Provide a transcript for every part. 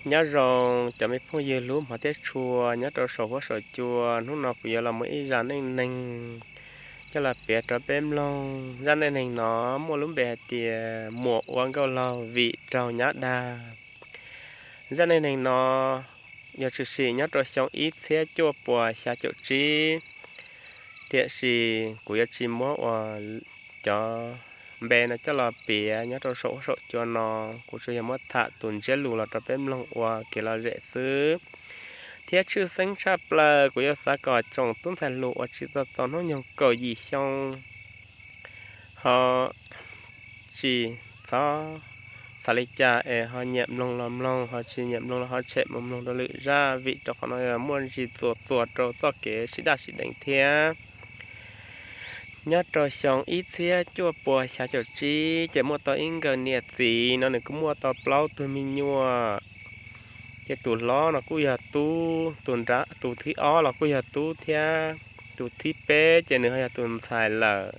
Nyob zoo cov me phooj ywg hlub hmov thiab tshua nyob rau saum huab saum cua, hnub no kuv yuav los muaj ib zaj neej neeg coj los piav rau peb mloog. Zaj neej neeg no muaj lub npe hais tias muam ua nkauj laug vim raug nyab dag. Zaj neej neeg no yog tshwm sim nyob rau xyoo ib txhiab cuaj puas xya caum tsib, tiam sis kuv yuav tsis muab ua cov npe no coj los piav nyob rau saum huab saum cua no. Kuv tsuas yog muab tham tus ntsiab lus los rau peb mloog ua kev lom zem xwb. Thiab tshwj xeeb tshaj plaws kuv yuav xav kom tsoom tub ntxhais hluas uas tsis txog txog hnub nyoog kaum yim xyoo ho tsis txhob xav li cas es ho nyiam mloog los mloog, ho tsis nyiam mloog los ho tshem mus mloog rau lwm zaj, vim rau qhov no muaj ntsis txuas txuas rau txoj kev sib daj sib deev thiab. Nyob rau xyoo ib txhiab cuaj puas xya caum tsib ces muaj tau ib nkawm niam txiv no, nws kuj muaj tau plaub tug me nyuam. Ces tus hlob no kuj yog tub, tus nra, tus thib ob los kuj yog tub thiab, tus thib peb ces nws ho yog tus ntxhais lawm,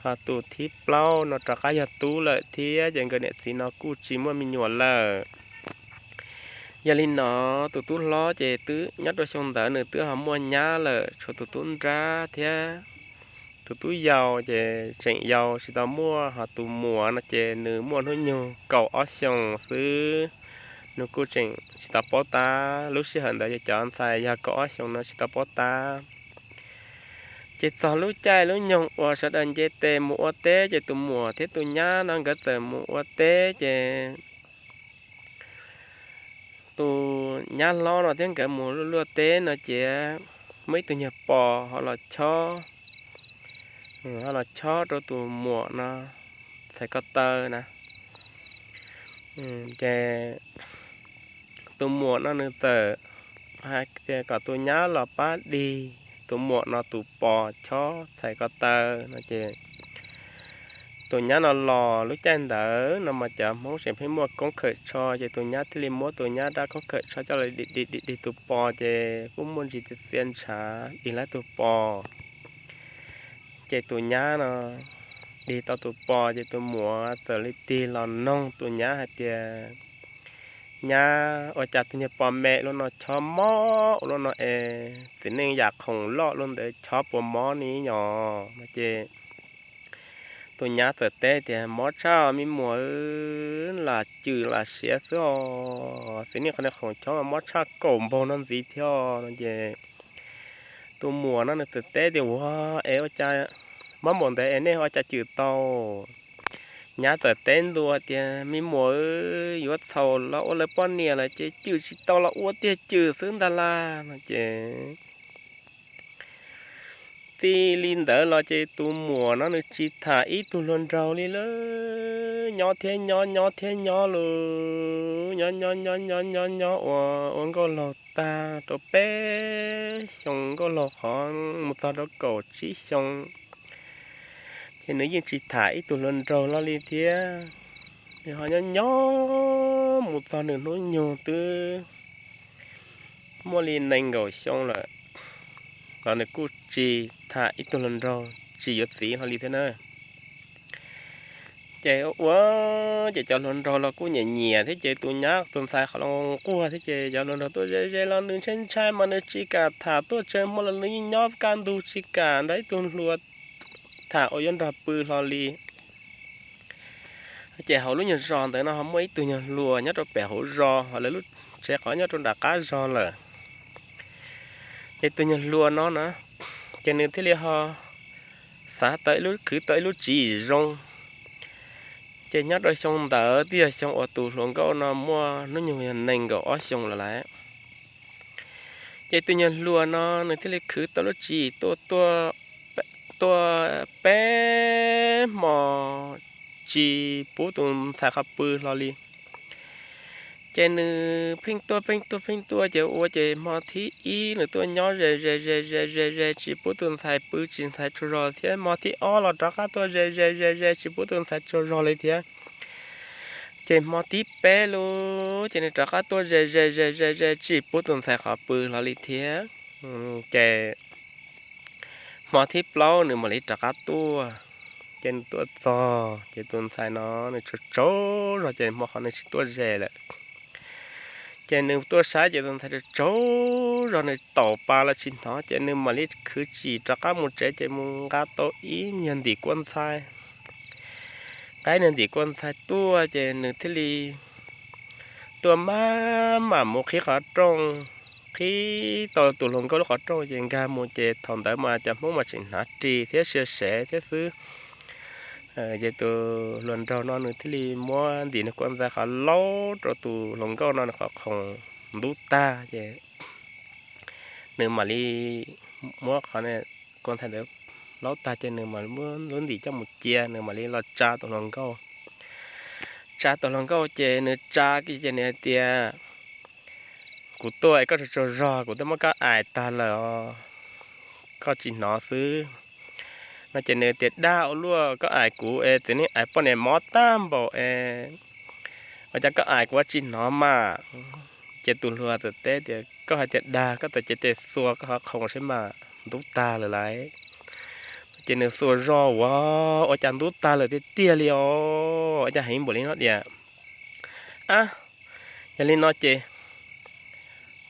ho tus thib plaub no rov qab yog tub lawm thiab. Ces nkawd niam txiv no kuj tsis muaj me nyuam lawm. Yog li no, tus tub hlob ces twb nyob rau xyoo ntawd nws twb ho muaj nyab lawm, tshuav tus tub nrab thiab. Tus tub yau ces tseem yau tsis tau muaj, ho tus muam no ces nws muaj hnub nyoog kaum ob xyoos xwb. Nws kuj tseem tsis tau paub tab, lub sij hawm ntawd ces cov ntxhais yog kaum ob xyoos no tsis tau paub tab. Ces txog lub caij lub nyoog uas sawv daws nce tes mus ua teb ces tus muam thiab tus nyab no nkawd txawm mus ua teb ces tus nyab hlob no thiab nkawd mus luaj luaj teb no ces muaj ib tug nyuag pos ho los chob, ho los chob rau tus muam no txhais ko taw na. Ces tus muam no nws txawm hais tias kom tus nyab los pab dig tus muam no tus pos chob txhais ko taw no ces tus nyab no los. Lub caij ntawd no mas cov Hmoob tseem pheej muaj koob khawm tsho, ces tus nyab thiaj li muab tus nyab rab koob khawm tsho coj los dig dig dig dig tus pos, ces kuj muaj ntsis txias txias ntshav dig lawm tus pos. Ces tus nyab no dig tau tus pos ces tus muam txawm li tig los noog tus nyab hais tias, Nyab, ua cas tus nyuag pos me ua luaj no chob mob ua luaj no es txiv neej yam khoom loj luaj ntawd chob puas mob ni nyom? No ces tus nyab txawm teb tias, Mob tshaj me muam, lam cwm lam siav xwb os, txiv neej qhov niag khoom chob mas mob tshaj kaum npaug no ntxiv thiab no ces tus muam no nws txawm teb tias, Ua es ua cas mob npaum ntawd es nej ua cas cwm tau? Nyab txawm teb ntua tias, Me muam, yuav txhaum los ua lawv poj niam lawm ces cwm tsis tau los ua tiag cwm xwb ntag lauj no ces txij li ntawd los ces tus muam no nws tsis tham ib tug hluas nraug li lawm. Nyob thiab nyob, nyob thiab nyob lawm, nyob nyob nyob nyob nyob nyob ua ua nkauj laug tag rau peb xyoo, nkauj laug qhov mus txog rau kaum tsib xyoo, ces nws yeej tsis tham ib tug hluas nraug los li thiab. Nws ho nyob nyob mus txog nws hnub nyoog twb muaj li nees nkaum xyoo lawm los nws kuj tsis tham ib tug hluas nraug tsis yuav txiv hlo li thiab na. Ces ua ces cov hluas nraug los kuj nyiam nyiam thiab, ces tus nyab tus ntxhais qhov los nquag thiab, ces cov hluas nraug tuaj ze ze los nws ntshai ntshai mas nws tsis kam tham, tuaj tsawg hmo los nws yeej nyob kaj ntug tsis kam nrog ib tug hluas tham uas yuav nrog pw hlo li. Ces hauv lub nyuag zos ntawd no ho muaj ib tug nyuag hluas nyob rau pem hauv zos, ho lawv lub tsev qhov nyob rau nram qab zos lawm. Ces tus nyuag hluas no na, ces nws thiaj li ho xav tau ib lub, khwv tau ib lub tswv yim zoo. Ces nyob rau xyoo ntawd twb yog xyoo uas tus hluas nkauj no muaj hnub nyoog yog nees nkaum ob xyoos lawm lauj. Ces tus nyuag hluas no nws thiaj li khwv tau lub tswv yim tuaj, tuaj peb hmo tsis pub tus ntxhais qhov pw hlo li. Ces nws pheej tuaj pheej tuaj pheej tuaj, ces ua ces hmo thib ib nws tuaj nyob ze ze ze ze ze ze tsis pub tus ntxhais pw, tsis ntxhais tsaug zog thiab. Hmo thib ob los rov qab tuaj ze ze ze ze tsis pub tus ntxhais tsaug zog li thiab. Ces hmo thib peb lub ces nws rov qab tuaj ze ze ze ze ze tsis pub tus ntxhais qhov pw hlo li thiab. Ces hmo thib plaub nws mam li rov qab tuaj. Ces nws tuaj txog ces tus ntxhais no nws tsaug tsaug zog, ces hmo qhov nws tsis tuaj ze lawm. Ces nws tuaj saib ces tus ntxhais tsaug zog, nws taum pa los tsis hnov, ces nws mam li khwv tsim rov qab mus tsev, ces mus nqa tau ib nyuag ntim kua ntxhai, nqa ib nyuag ntim kua ntxhai tuaj, ces nws thiaj li tuaj maj mam mus qhib qhov rooj, qhib tau tus hluas nkauj lub qhov rooj, ces nkag mus, ces thaum ntawd mas cov Hmoob mas tseem hnav ris thiab sia sev thiab xwb. Ces tus hluas nraug no nws thiaj li muab ntim nws kua ntxhai qhov laub rau tus hluas nkauj no nws qhov khoom ntub tag, ces nws mam li muab qhov kua ntxhai ntawd laub tag, ces nws mam muab lub ntim coj mus cia, nws mam li los tsa tus hluas nkauj. Tsa tus hluas nkauj ces nws tsa kiag ces nws hais tias, kuv tuaj es koj tsaug tsaug zog, kuv twb muab koj aim tag lawm os, koj tsis hnov xwb. No ces nws tias, dag ua luaj, koj aim kuv es txiv neej aim poj niam mob tag npaum es ua cas koj aim kuv tsis hnov mas? Ces tus hluas txawm teb tias, koj hais tias dag, koj txawm cev tes xuas koj qhov khoom saib mas ntub tag lawm lauj. Ces nws xuas zog ua, ua cas ntub tag lawm tiag tiag li os, ua cas heev npaum li no diam? Ab, yog li no ces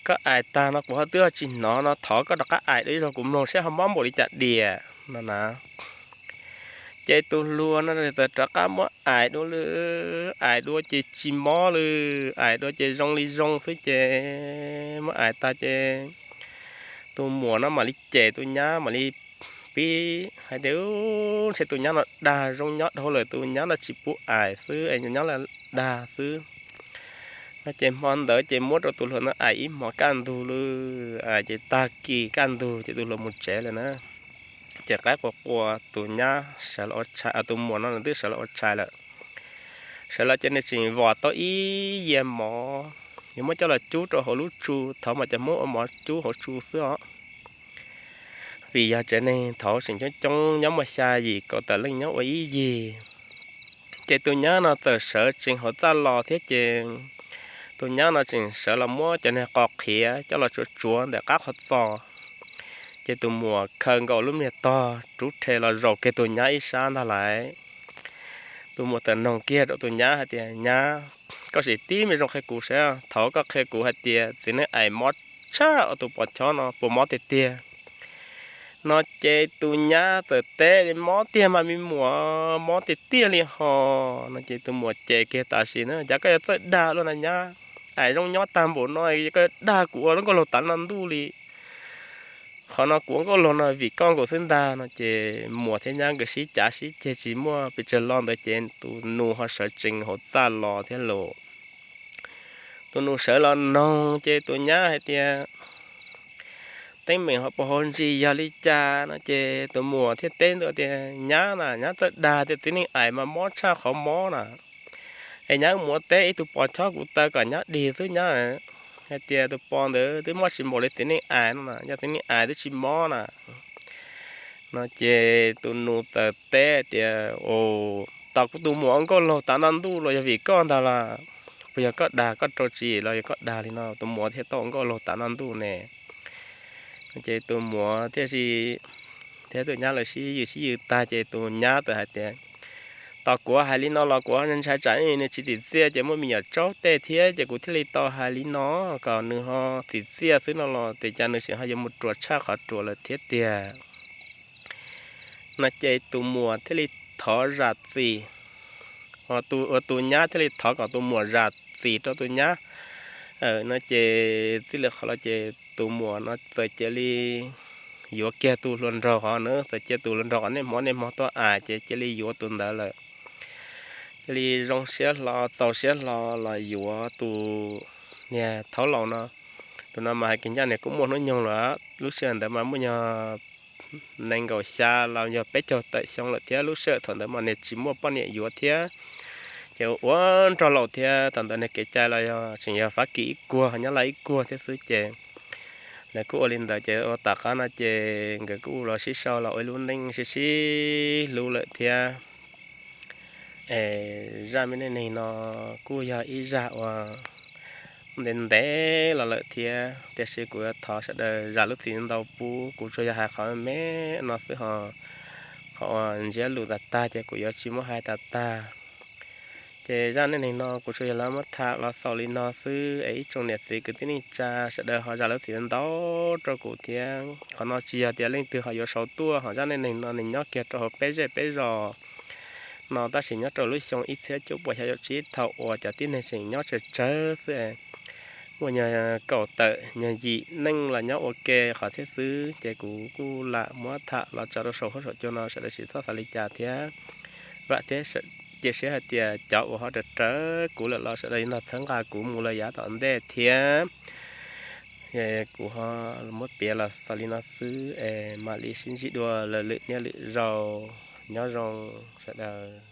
koj aim tag no kuv ho twb ho tsis hnov no, thov koj rov qab aim dua ib zaug kuv mloog saib ho mob npaum li cas diam no na. Ces tus hluas no txawm rov qab muab aim dua lawm, aim dua ces tsis mob lawm, aim dua ces zoo li zoo xwb. Ces muab aim tag ces tus muam no mam li cem tus nyab, mam li pib hais tias, ntshe tus nyab no dag, zoo nyob dhau lawm, tus nyab no tsis pub aim xwb es nyob dag xwb. No ces hmo ntawd ces muab rau tus hluas no aim ib hmos kaj ntug lawm, ces tag kis kaj ntug ces tus hluas mus tsev lawm na. Ces qaib qua qua tus nyab sawv los ua tshais, tus muam no nws twb sawv los ua tshais lawm. Sawv los ces nws tseem vom tau ib yias mov, yuav muab coj los cub rau hauv lub tsu, thaum mas cov Hmoob ua mov cub hauv tsu xwb os. Vim yog tsev neeg thaud tseem coob coob, nyob muaj xya yim kaum tawm leej nyob ua ib yig. Ces tus nyab no txawm sawv tsees hauv txaj los thiab ces tus nyab no tseem sawv los muab cov niag qos qhiav coj los tsuav tsuav ntawm qab qhov txos. Ces tus muam khaws nkaus lub niag tog rub rhe los zaum kiag tus nyab ib sab ntag lauj. Tus muam txawm noog kiag rau tus nyab hais tias, nyab, koj sim tib me zoo qhia kuv saib, thaum koj qhia kuv hais tias txiv neej aim mob tshaj ua tus pos chob no puas mob tiag tiag? No ces tus nyab txawm teb, mob tiag mas me muam, mob tiag tiag li hos. No ces tus muam cem kiag tam sim na, cas koj yuav txawj dag luaj na nyab, aim zoo nyob tag npaum no koj yuav dag kuv ua nkauj laug tav no ntuj li. Qhov no kuv ua nkauj laug no vim koj nkaus xwb ntag. No ces muam thiab nyab nkawd sib cav sib ceg tsis muaj pes tsawg lo ntawd ces tus nus ho sawv tsees hauv txaj los thiab los. Tus nus sawv los noog ces tus nyab hais tias, teeb meem ho puas hauv ntsis yog li cas? No ces tus muam thiaj teb ntua tias, nyab na, nyab txawj dag tias txiv neej aim mas mob tshaj qhov mob na. Es nyab mus ua teb ib tug pos chob kuv taw kom nyab dig xwb nyab, hais tias tus pos ntawd twb mob tsis npaum li txiv neej aim no na, yog txiv neej aim twb tsis mob na. No ces tus nus txawm teb tias, tos kuv tus muam ua nkauj laug tav no ntuj los yog vim koj ntag los? Puas yog koj dag koj rau tsis los yog koj dag li no tus muam thiaj tau ua nkauj laug tav no ntuj ne? Ces tus muam thiaj, thiab tus nyab lawv sib yws sib yws tag ces tus nyab txawm hais tias, tos kuv hais li no los kuv ntshai tsam nws tsis txim txiaj ces muaj me nyuam tsaub tej thiab ces kuv thiaj li tau hais li no, kom nws ho txim txiaj xwb no los tes cas nws tseem ho yuav mus ruam tshaj qhov ruam lawm thiab tiag. No ces tus muam thiaj li thov zam txim, ua tus nyab thiaj li thov kom tus muam zam txim rau tus nyab. No ces txij li qhov los ces tus muam no txawm cia li yuav kiag tus hluas nraug qhov na, txawm cia tus hluas nraug qhov niaj hmo niaj hmo tuaj aim ces cia li yuav tus ntawd lawm. Cia li zoo siab hlo txaus siab hlo los yuav tus niag thaub laus no. Tus no mas hais kiag ncaj nws kuj muaj hnub nyoog lawm, lub sij hawm ntawd mas muaj nyuag nees nkaum xya los yog peb caug tawm xyoo lawm thiab, lub sij hawm thaum ntawd mas nws tsis muaj poj niam yuav thiab. Ces ua nraug laus thiab thaum ntawd nws kev cai los yog tseem yog Fab Kis ib kuag, Nyab Laj ib kuag thiab xwb ces lawv kuj ua li ntawd ces ua tom qab no ces nkawd kuj los sib sau los ua ib lub neej sib sib hlub lawm thiab. Es zaj me neej neeg no kuj yog ib zaj uas ntev ntev los lawm thiab, tiam sis kuv yuav thov sawv daws zam lub txim ntau pub, kuv tsuas yog hais qhov me me no xwb ho qhov uas ntsiab lus tas tag ces kuv yuav tsis muab hais tas tag. Ces zaj neej neeg no kuv tsuas yog los muab tham los xaus li no xwb es ib tsoom niam txiv kwv tij neej tsa sawv daws ho zam lub txim ntau rau kuv thiab. Qhov no tsis yog tias leej twg ho yuav sau tuaj, ho zaj neej neeg no nws nyob kiag rau hauv peb zej peb zos no, tab sis nyob rau lub xyoo ib txhiab cuaj puas xya caum tsib thaum uas cov tib neeg tseem nyob tsawg tsawg xwb, muaj nyuag kaum tawm nyuag yim neej los nyob ua ke qhov thiab xwb, ces kuv kuj lam muab tham los tso rau saum huab saum cua no sawv daws tsis txhob xav li cas thiab. Vam thiab cia siab hais tias cov uas ho raws raws kuv lawm los sawv daws yuav nrog txhawb nqa kuv mus lawm yav tom ntej thiab. Kuv ho muab piav los xaus li no xwb es mam li sib ntsib dua lwm niaj lwm zaus. Nyob zoo sawv daws.